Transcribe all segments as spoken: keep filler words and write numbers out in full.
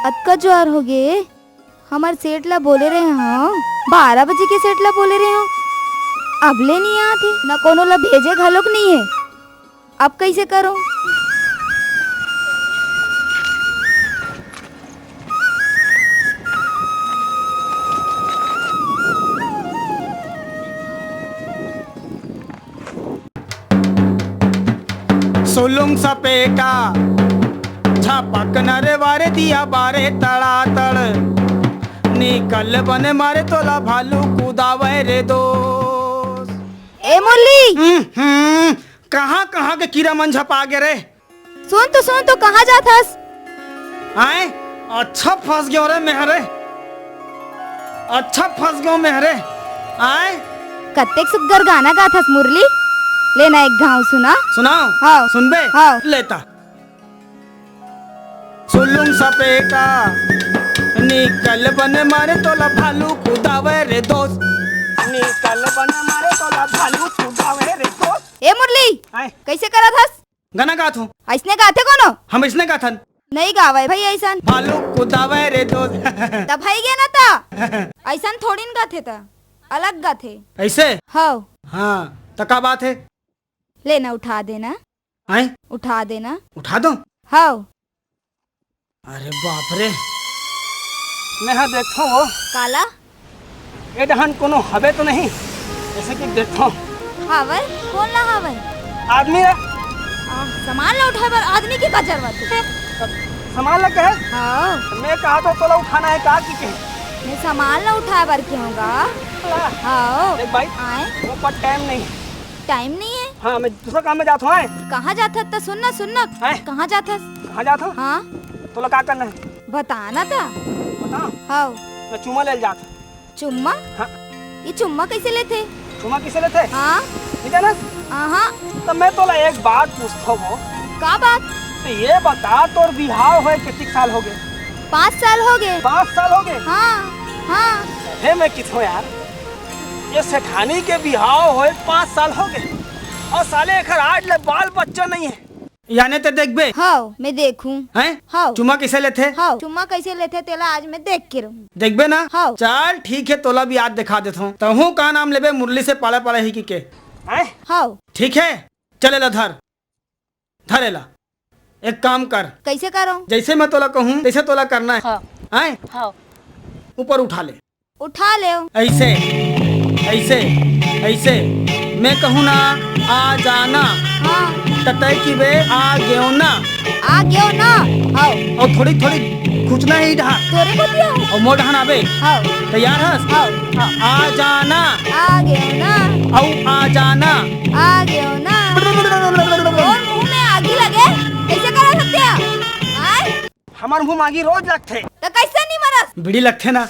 अतका जुवार हो गे, हमर सेठ ला बोले रहे हंव, बारह बजे के सेठ ला बोले रहे हंव, अब ले नइ आत हे, न कोनो ला भेजे घलोक नइ हे। अब कइसे करूं? सुलुंग सपेटा, झपक नरे वारे दिया बारे तड़ातड़, निकल बने मारे तोला भालू कुदावे रे दोस्त। ए मुरली! हम्म, हम्म, कहाँ, कहाँ के कीरा मन झपा गे रे? सुन तो, सुन तो, कहाँ जात हस? आय, अच्छा फंस गयो रे मैं हरे, अच्छा फंस गयो मैं हरे। आय, कतेक सुग्घर गाना गात हस मुरली, ले ना एक घांव सुना। सुनाओ? हाँ। सुनबे? हाँ। लेता। सुलुंग सपेटा, निकल बने मारे तोला भालू कुदावे रे दोस्त। निकल बने मारे तोला भालू कुदावे रे दोस्त। ए मुरली, आय। कइसे करत हस? गाना गात हूँ। अइसने गाथे कोनो? हम अइसने गाथन। नइ गावय भई अइसन। भालू कुदावे रे दोस्त। त भई गे ना त। अइसन थोड़ी न गाथे त। अलग गाथे। अइसे? हव। हाँ, त का बात हे? ले ना उठा देना। आय? उठा देना। उठा दो? हव। अरे बाप रे, मैं हा देखथंव वो। काला? ए डहन कोनो हवे तो नहीं? जइसे कि देखथंव। हावय? कोन ला हावय? आदमी ला। आ, सामान ला उठाए बर आदमी के का जरूरत हे? सामान ला कहे? हाँ। मैं कहा तो तोला उठाना हे का कि कहे? मैं सामान ला उठाए बर कहूँगा। ला। हाँ। देख भाई, आय? वो पर टाइम नहीं हे। टाइम नहीं हे? हाँ, मैं दूसरा काम में जात हूँ, आय। कहाँ जात हस त सुन ना, सुन ना। आय। कहाँ जात हस? कहाँ जात हूँ? हाँ। तोला का करना हे? बता ना त। बता? हाँ। मैं चुम्मा ले जात हूँ। चुम्मा? हाँ। ये चुम्मा कइसे लेथे? चुम्मा कइसे लेथे? हाँ। नहीं जानस? आहा। त मैं तोला एक बात पूछथंव वो। का बात? त ये बता, तोर बिहाव होय कतिक साल हो गे? पाँच साल हो गे। पाँच साल हो गे? हाँ, हाँ। हे, मैं किथों यार, ये सेठानी के बिहाव होय पाँच साल हो गे, अउ साले एखर आज ले बाल बच्चा नहीं हे। याने ते देखबे? हव, मैं देखहूँ। हैं? हव। चुम्मा कइसे लेथे? हव, चुम्मा कइसे लेथे तेला आज मैं देख के रहूँ। देखबे ना? हव। चल ठीक हे, तोला भी आज देखा देथंव। तहूँ का नाम लेबे मुरली से पाला पाला ही कि के? हैं? हव। ठीक हे, चल एला धर, धर एला। एक काम कर। कइसे करंव? जइसे मैं तोला कहूँ तइसे तोला करना हे। हव। हैं? हव। ऊपर उठा ले। उठा लेव। अइसे, अइसे, अइसे। मैं कहूँ ना, आ जाना। हाँ। त तैं किबे, आ गेंव ना। आ गेंव ना। हव। अउ थोड़ी, थोड़ी खुचना हे इही डहन। तोरे कोती हव। अउ मोर डहन आबे। हव। तैयार हस? हव। आ जाना। आ गेंव ना। अउ आ जाना। आ गेंव ना। तोर मुँह में आगी लगे, कइसे करत हस तें? आय? हमर मुँह म आगी रोज लगथे। त कइसे नइ मरस? बीड़ी लगथे ना।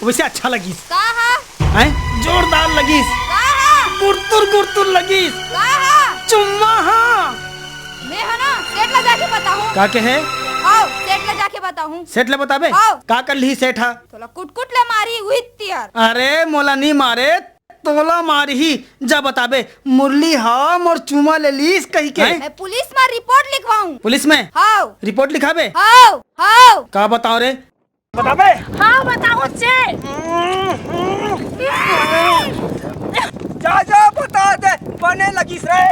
वइसे अच्छा लगिस। का हा? हैं? जोरदार लगिस। का हा? गुरतुर गुरतुर लगिस। का हा? चुम्मा हा। मैं हा ना, सेठ ला जाके बताहूँ। का कहे? हव, सेठ ला जाके बताहूँ। सेठ ला बताबे? हव। का कर लिही सेठ हा? तोला कुटकुट ले मारही उही तियार। अरे मोला नइ मारे, तोला मारही, जा बताबे, मुरली हा मोर चुम्मा ले लिस कहिके। हैं? मैं पुलिस म रिपोर्ट लिखवाहूँ। पुलिस में? हव। रिपोर्ट लिखाबे? हव, हव। का बतावंव रे? बताबे? हाँ, बताहूँ से। जा, जा, बता दे, बने लगिस रे।